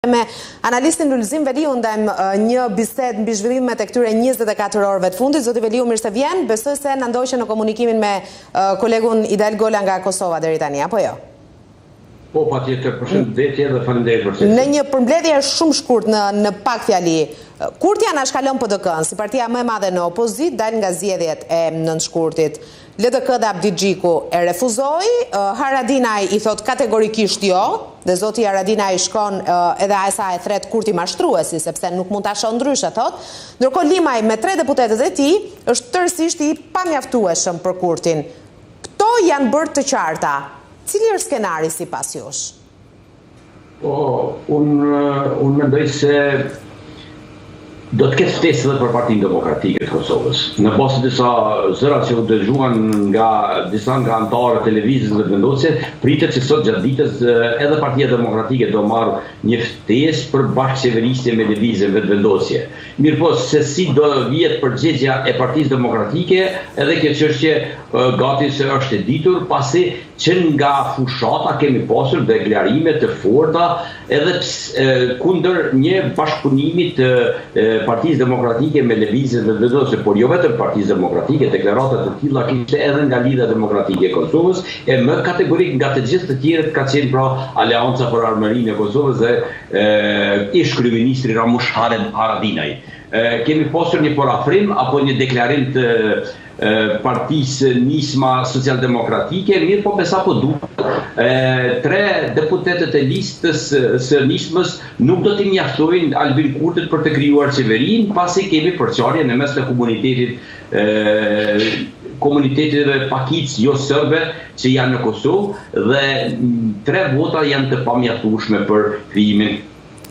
Me analistin Lulzim Veliu ndajmë një bisedë mbi zhvillimet e këtyre 24 orëve të fundit. Zoti Veliu, mirë se vjen. Besoj se na ndoqe në komunikimin me kolegun Ideal Gola nga Kosova deri tani, apo jo? Po, patjetër, përshëndetje dhe faleminderit për ftesën. Në një përmbledhje shumë shkurt në në pak fjali. Kurti anashkalon PDK-në si partia më e madhe në opozitë, dalë nga zgjedhjet e 9 shkurtit. LDK dhe Abdixhiku e refuzoi, Haradinaj i thotë kategorikisht jo, dhe zoti Haradinaj shkon edhe aq sa e thërret Kurti mashtruesi, sepse nuk mund ta shoh ndryshe, thotë. Ndërkohë Limaj me tre deputetët e tij është tërësisht i pamjaftueshëm për Kurtin. Këto janë bërë të qarta. Cili është skenari sipas jush? Po, unë unë mendoj se do të ketë ftesë edhe për Partinë Demokratike të Kosovës. Në bazë të disa zëra që u dëgjuan nga disa nga anëtarët e Lëvizjes Vetëvendosje, pritet që sot gjatë ditës edhe Partia Demokratike do marrë një ftesë për bashkëqeverisje me Lëvizjen Vetëvendosje. Mirëpo, se si do vihet përgjigja e Partisë Demokratike, edhe kjo çështje gati se është e ditur, pasi Që nga fushata kemi pasur deklarime të forta edhe kundër një bashkëpunimi të Partisë Demokratike me Lëvizjen Vetëvendosje, por jo vetëm Partisë Demokratike, deklarata të tilla kishte edhe nga Lidhja Demokratike e Kosovës, e më kategorik nga të gjithë të tjerët ka qenë pra Aleanca për Ardhmërinë e Kosovës dhe ish-kryeministri Ramush Haradinaj. Kemi pasur një përafrim apo një deklarim të partisë Nisma Socialdemokratike, mirëpo me sa po duket, tre deputetët e listës së Nismës nuk do t'i mjaftojnë Albin Kurtit për të krijuar qeverinë, pasi kemi përçarje në mes të komunitetit komuniteteve pakicë jo serbe që janë në Kosovë dhe tre vota janë të pamjaftueshme për krijimin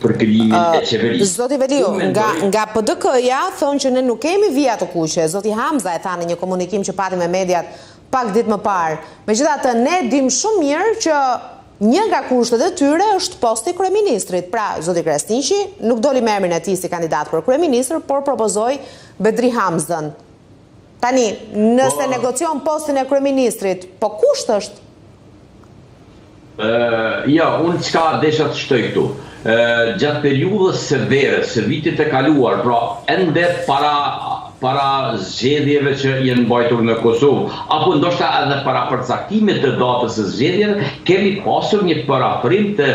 për krijimin e qeverisë. Zoti Veliu, nga nga PDK-ja thonë që ne nuk kemi vija të kuqe. Zoti Hamza e tha në një komunikim që pati me mediat pak ditë më parë. Megjithatë, ne dimë shumë mirë që një nga kushtet e tyre është posti i kryeministrit. Pra, zoti Krasniqi nuk doli me emrin e tij si kandidat për kryeministër, por propozoi Bedri Hamzën. Tani, nëse po, negocion postin e kryeministrit, po kusht është? Jo, unë çka desha të shtoj këtu. Gjatë periudhës së verës së vitit të kaluar, pra ende para para zgjedhjeve që janë mbajtur në Kosovë, apo ndoshta edhe para përcaktimit të datës së zgjedhjeve, kemi pasur një përafrim të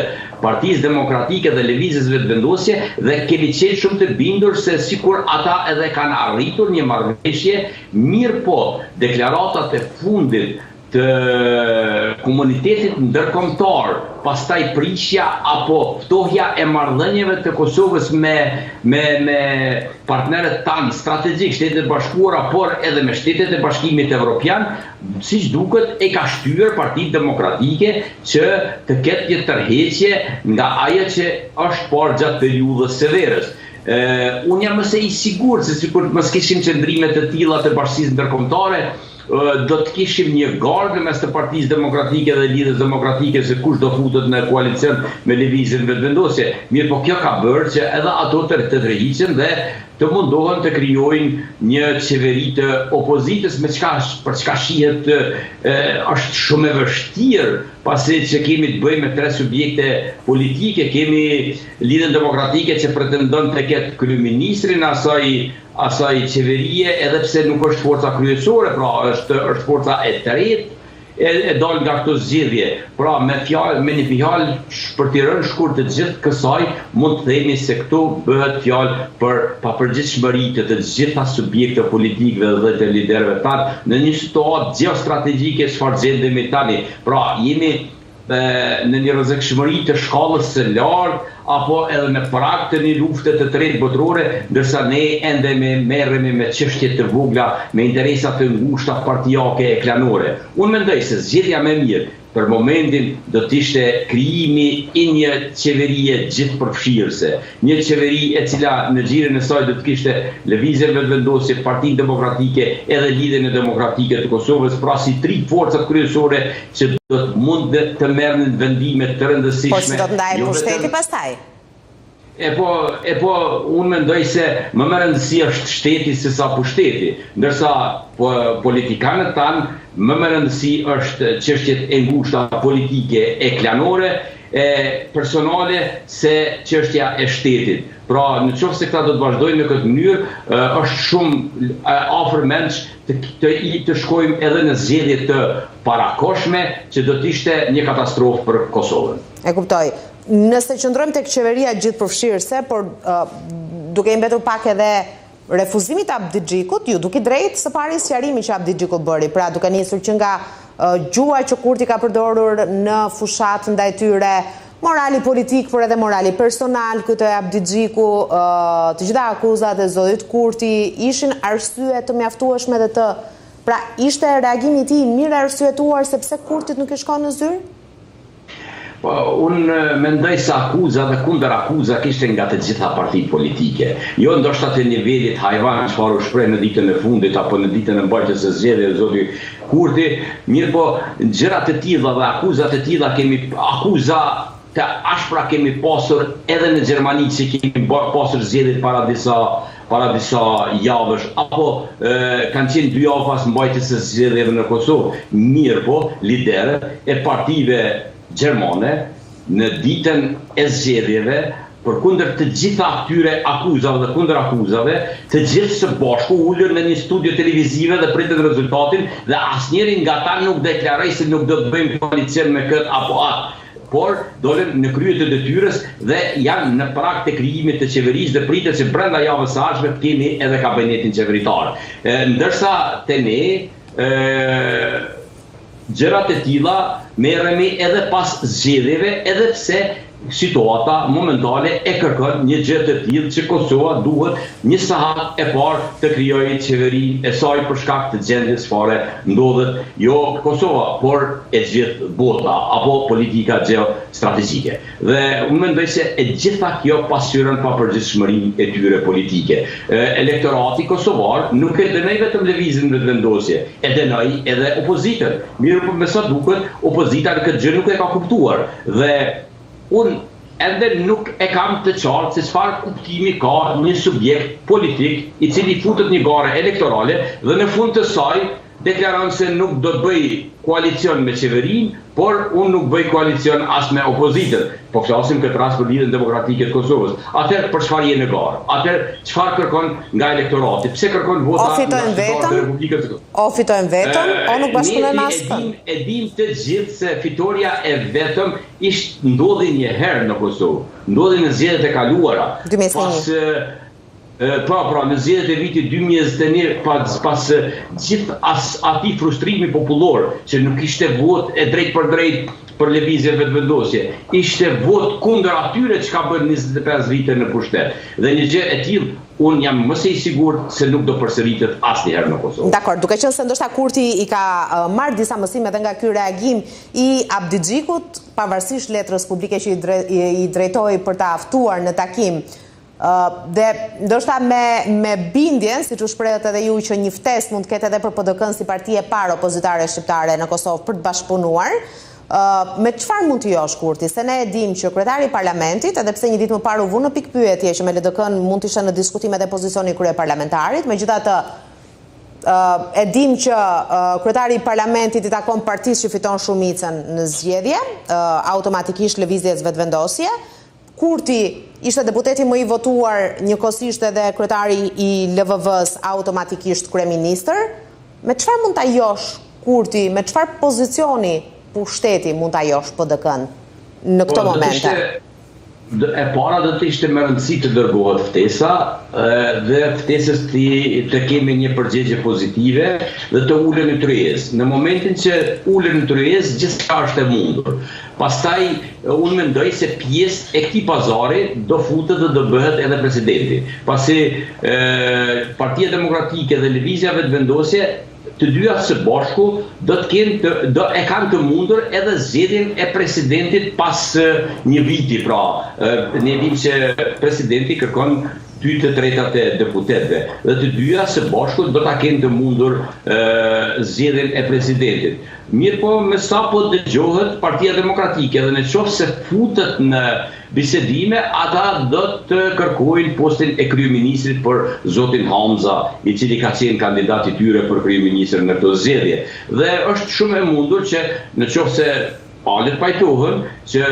Partisë Demokratike dhe Lëvizjes Vetëvendosje dhe kemi qenë shumë të bindur se sikur ata edhe kanë arritur një marrëveshje, mirëpo deklaratat e fundit të komunitetit ndërkombëtar, pastaj prishja apo ftohja e marrëdhënieve të Kosovës me me me partnerët tanë strategjikë, Shtetet e Bashkuara, por edhe me shtetet e Bashkimit Evropian, siç duket e ka shtyrë Partinë Demokratike që të ketë një tërheqje nga ajo që është parë gjatë periudhës së verës. Unë jam më se i sigurt se sikur të mos kishim qëndrime të tilla të bashkësisë ndërkombëtare, do të kishim një garë në mes të Partisë Demokratike dhe Lidhjes Demokratike se kush do futet në koalicion me Lëvizjen Vetëvendosje. Mirëpo kjo ka bërë që edhe ato të tërhiqen dhe të mundohen të krijojnë një qeveri të opozitës me çka për çka shihet është shumë e vështirë pasi që kemi të bëjmë me tre subjekte politike, kemi Lidhjen Demokratike që pretendon të ketë kryeministrin asaj asaj qeverie edhe pse nuk është forca kryesore, pra është është forca e tretë e, e dalë nga këto zgjedhje. Pra me fjalë me një fjalë për t'i rënë shkurt të gjithë kësaj, mund të themi se këtu bëhet fjalë për papërgjegjshmëri të të gjitha subjekteve politikve dhe të liderëve tanë në një situatë gjeostrategjike çfarë gjendemi tani. Pra jemi në një rrezikshmëri të shkallës së lartë apo edhe në prag të një lufte të tretë botërore, ndërsa ne ende me merremi me çështje të vogla, me interesa të ngushta partiake e klanore. Unë mendoj se zgjidhja më e mirë për momentin do të ishte krijimi i një qeverie gjithëpërfshirëse, një qeveri e cila në gjirin e saj do të kishte Lëvizjen Vetëvendosje, Partinë Demokratike edhe Lidhjen e Demokratike të Kosovës, pra si tri forcat kryesore që do të mund të merrnin vendime të rëndësishme. Po si do të ndahet jo pushteti pastaj? E po, e po, unë mendoj se më me rëndësi është shteti se sa pushteti, ndërsa po, politikanët tanë më me rëndësi është çështjet e ngushta politike e klanore. e personale se çështja e shtetit. Pra, në qoftë se këta do të vazhdojnë në këtë mënyrë, është shumë afër mendsh të të të shkojmë edhe në zgjedhje të parakohshme, që do të ishte një katastrofë për Kosovën. E kuptoj. Nëse qëndrojmë tek qeveria gjithëpërfshirëse, por duke i mbetur pak edhe refuzimit të Abdixhikut, ju duk i drejtë së pari sqarimi që Abdixhiku bëri, pra duke nisur që nga gjuha që Kurti ka përdorur në fushatë ndaj tyre, morali politik, por edhe morali personal këtë e Abdixhiku, të gjitha akuzat e zotit Kurti ishin arsye të mjaftueshme dhe të pra ishte reagimi i tij mirë arsyetuar sepse Kurtit nuk i shkon në zyrë? Po, unë mendoj se akuza dhe kundër akuza kishte nga të gjitha partitë politike. Jo ndoshta të nivelit hajvan çfarë u shpreh në ditën e fundit apo në ditën e mbajtjes së zgjedhjeve zoti Kurti, mirëpo gjëra të tilla dhe akuza të tilla kemi akuza të ashpra kemi pasur edhe në Gjermani që kemi pasur zgjedhjet para disa para disa javësh apo kanë qenë dy javë pas mbajtjes së zgjedhjeve në Kosovë, mirëpo liderët e partive gjermane në ditën e zgjedhjeve përkundër të gjitha këtyre akuzave dhe kundërakuzave, të gjithë së bashku u ulën në një studio televizive dhe pritën rezultatin dhe asnjëri nga ta nuk deklaroi se nuk do të bëjmë koalicion me këtë apo atë. por dolën në krye të detyrës dhe janë në prag të krijimit të qeverisë dhe pritet që brenda javës së ardhshme të kemi edhe kabinetin qeveritar. Ndërsa te ne gjërat e tilla merremi edhe pas zgjedhjeve edhe pse situata momentale e kërkon një gjë të tillë që Kosova duhet një sahat e parë të krijojë qeverinë e saj për shkak të gjendjes çfarë ndodhet jo Kosova, por e gjithë bota apo politika gjeostrategjike. Dhe unë mendoj se e gjitha kjo pasqyron papërgjegjshmërinë e tyre politike. Elektorati kosovar nuk e dënoi vetëm Lëvizjen Vetëvendosje, e dënoi edhe opozitën. Mirëpo me sa duket, opozita në këtë gjë nuk e ka kuptuar. Dhe unë ende nuk e kam të qartë se çfarë kuptimi ka një subjekt politik i cili futet një gare elektorale dhe në fund të saj deklaron se nuk do të bëjë koalicion me qeverinë, por unë nuk bëj koalicion as me opozitën. Po flasim këtë rast për Lidhjen Demokratike të Kosovës. Atëherë për çfarë je në garë? Atëherë çfarë kërkon nga elektorati? Pse kërkon vota nga qytetarët e Republikës së Kosovës? O fitojmë vetëm, o nuk bashkëpunojmë me askënd. Ne e dimë të gjithë se fitorja e vetëm ishte ndodhi një herë në Kosovë. Ndodhi në zgjedhjet e kaluara. 2021. Pas Po, pra, në zgjedhjet e vitit 2021, pas, pas gjithë as, atij frustrimi popullor, që nuk ishte votë e drejtpërdrejtë për lëvizjen Vetëvendosje, ishte votë kundër atyre që ka bërë 25 vite në pushtet. Dhe një gjë e tillë, unë jam më se i sigurt se nuk do përsëritet asnjëherë në Kosovë. Dakord, duke qenë se ndoshta Kurti i ka marrë disa mësime edhe nga ky reagim i Abdixhikut, pavarësisht letrës publike që i drejtoi për ta ftuar në takim, Dhe ndoshta me me bindjen, siç u shprehët edhe ju që një ftesë mund të ketë edhe për PDK-në si parti e parë opozitare shqiptare në Kosovë për të bashkëpunuar, me çfarë mund t'i joshë Kurti? Se ne e dimë që kryetari i parlamentit, edhe pse një ditë më parë u vu në pikëpyetje që me LDK-në mund të ishte në diskutim edhe pozicioni i kryeparlamentarit, megjithatë e dimë që kryetari i parlamentit i takon partisë që fiton shumicën në zgjedhje, automatikisht lëvizjes Vetëvendosje, Kurti ishte deputeti më i votuar, njëkohësisht edhe kryetari i LVV-së, automatikisht kryeministër. Me çfarë mund ta joshë Kurti, me çfarë pozicioni pushteti mund ta joshë PDK-në në këto po, momente? E para do të ishte me rëndësi të dërgohet ftesa dhe ftesës të, të kemi një përgjigje pozitive dhe të ulen në tryezë. Në momentin që ulen në tryezë, gjithçka është e mundur. Pastaj, unë mendoj se pjesë e këtij pazari do futet dhe do bëhet edhe presidenti. Pasi Partia Demokratike dhe Lëvizja Vetëvendosje, të dyja së bashku do të kenë të, do e kanë të mundur edhe zgjedhjen e presidentit pas një viti, pra ne dimë që presidenti kërkon dy të tretat e deputetëve dhe të dyja së bashku do ta kenë të mundur zgjedhjen e presidentit. Mirëpo me sa po dëgjohet Partia Demokratike dhe në qoftë se futet në bisedime ata do të kërkojnë postin e kryeministrit për zotin Hamza, i cili ka qenë kandidat i tyre për kryeministër në këto zgjedhje. Dhe është shumë e mundur që në qoftë se palët pajtohen që.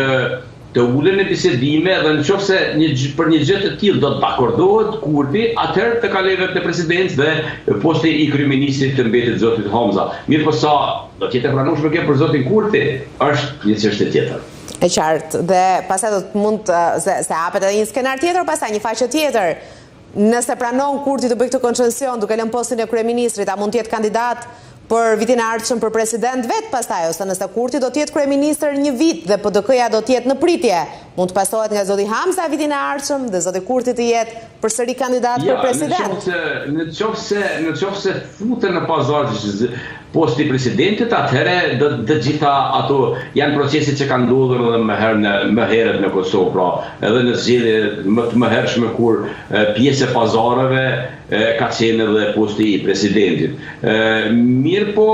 Të ulen në bisedime dhe në qoftë se një, për një gjë të tillë do të dakordohet Kurti, atëherë të kalojë vetë në presidencë dhe posti i kryeministrit të mbetet zotit Hamza. Mirëpo sa do të jetë e pranueshme kjo për zotin Kurti, është një çështje tjetër. E qartë. Dhe pastaj do të mund të, se, se hapet edhe një skenar tjetër, pastaj një faqe tjetër. Nëse pranon Kurti të bëjë këtë koncesion duke lënë postin e kryeministrit, a mund të jetë kandidat për vitin e ardhshëm për president vetë pastaj, ose nëse Kurti do të jetë kryeministër një vit dhe PDK-ja do të jetë në pritje, mund të pasohet nga zoti Hamza vitin e ardhshëm dhe zoti Kurti të jetë përsëri kandidat për president. Ja, në qoftë se në qoftë se futen në pazar Posti i presidentit, atëherë do të gjitha ato janë procese që kanë ndodhur edhe më herë në më herët në Kosovë, pra edhe në zgjedhje më të mëhershme kur pjesë e pazareve ka qenë edhe posti i presidentit. Mirëpo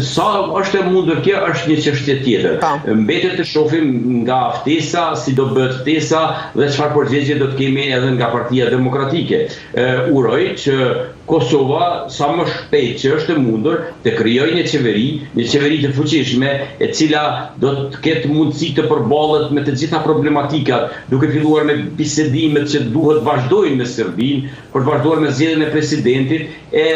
sa është e mundur kjo është një çështje tjetër. Po. Mbetet të shohim nga ftesa, si do bëhet ftesa dhe çfarë përgjigje do të kemi edhe nga Partia Demokratike. Uroj që Kosova sa më shpejt që është e mundur të krijojë një qeveri, një qeveri të fuqishme, e cila do të ketë mundësi të përballet me të gjitha problematikat, duke filluar me bisedimet që duhet vazhdojnë me Serbinë, për të vazhduar me zgjedhjen e presidentit, e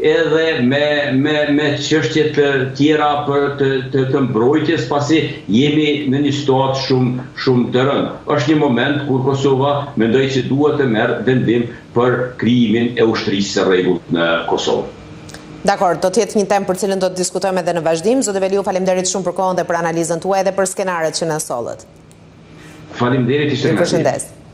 edhe me me me çështje të tjera për të të, të mbrojtjes, pasi jemi në një situatë shumë shumë të rëndë. Është një moment kur Kosova mendoj që duhet të merr vendim për krijimin e ushtrisë së rregullt në Kosovë. Dakord, do të jetë një temë për cilën do të diskutojmë edhe në vazhdim. Zoti Veliu, faleminderit shumë për kohën dhe për analizën tuaj dhe për skenarët që na sollët. Faleminderit, ishte kënaqësi. Ju përshëndes.